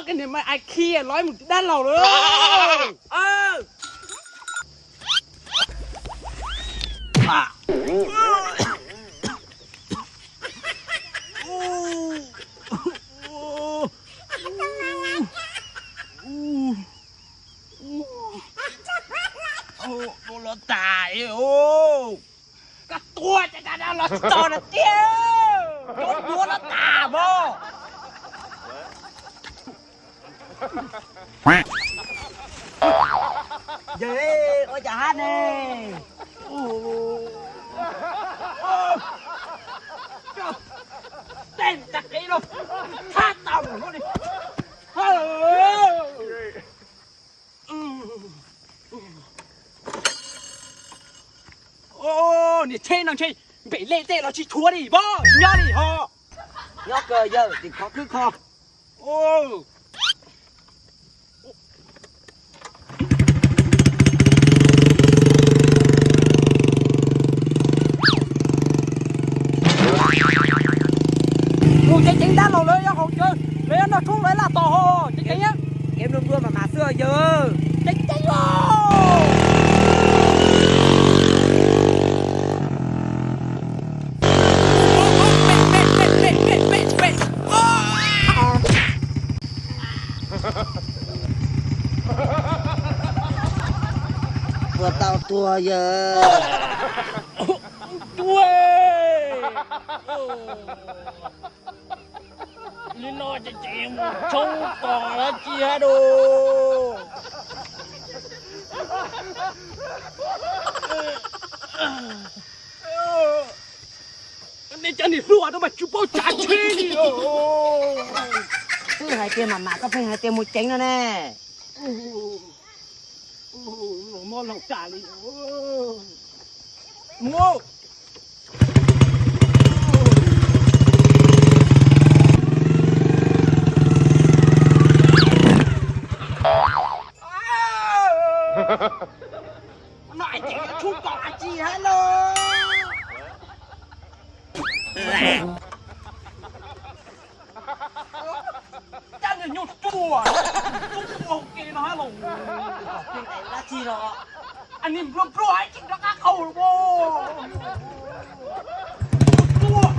Koj niam mas ai khi lov mus dab laug lawm. Dua los tas, koj tua cas los tsis txog na tiag, cov dua los tas mog. Yog ua cas hab ne? Tej tag kev no, thab tau lawm no. Niag tsheb no ntshe npem lej tej los tsis tshuav li, nyob li ho. Nyob kawg yawg, tim khov khwb kho. Mus ceev ceev dab laug, lawv yuav haus cawv, lawv yuav noj tshoob lawv laj tos ho, ceev ceev. Kev nplua nplua mas mas xwb yawg. Ceev ceev os. Puas tau tuag yawg? Tuag. Li no ces tseem mus tshoob kos dab tsi hab dua. Nej cov niam hluas no mas tsis paub tsav tsheb li. Twb hais tias mam mam koj pheej hais tias mus ceev no ne. Los mob laug tas li. Mus. No es ces yuav tshoob kos dab tsi hab lauj? Cab niag nyuj tuaj, tuaj ua ke no hab los. Dab tsi los? Niag nplua nplua tseem rov qab qaug los. Tuaj.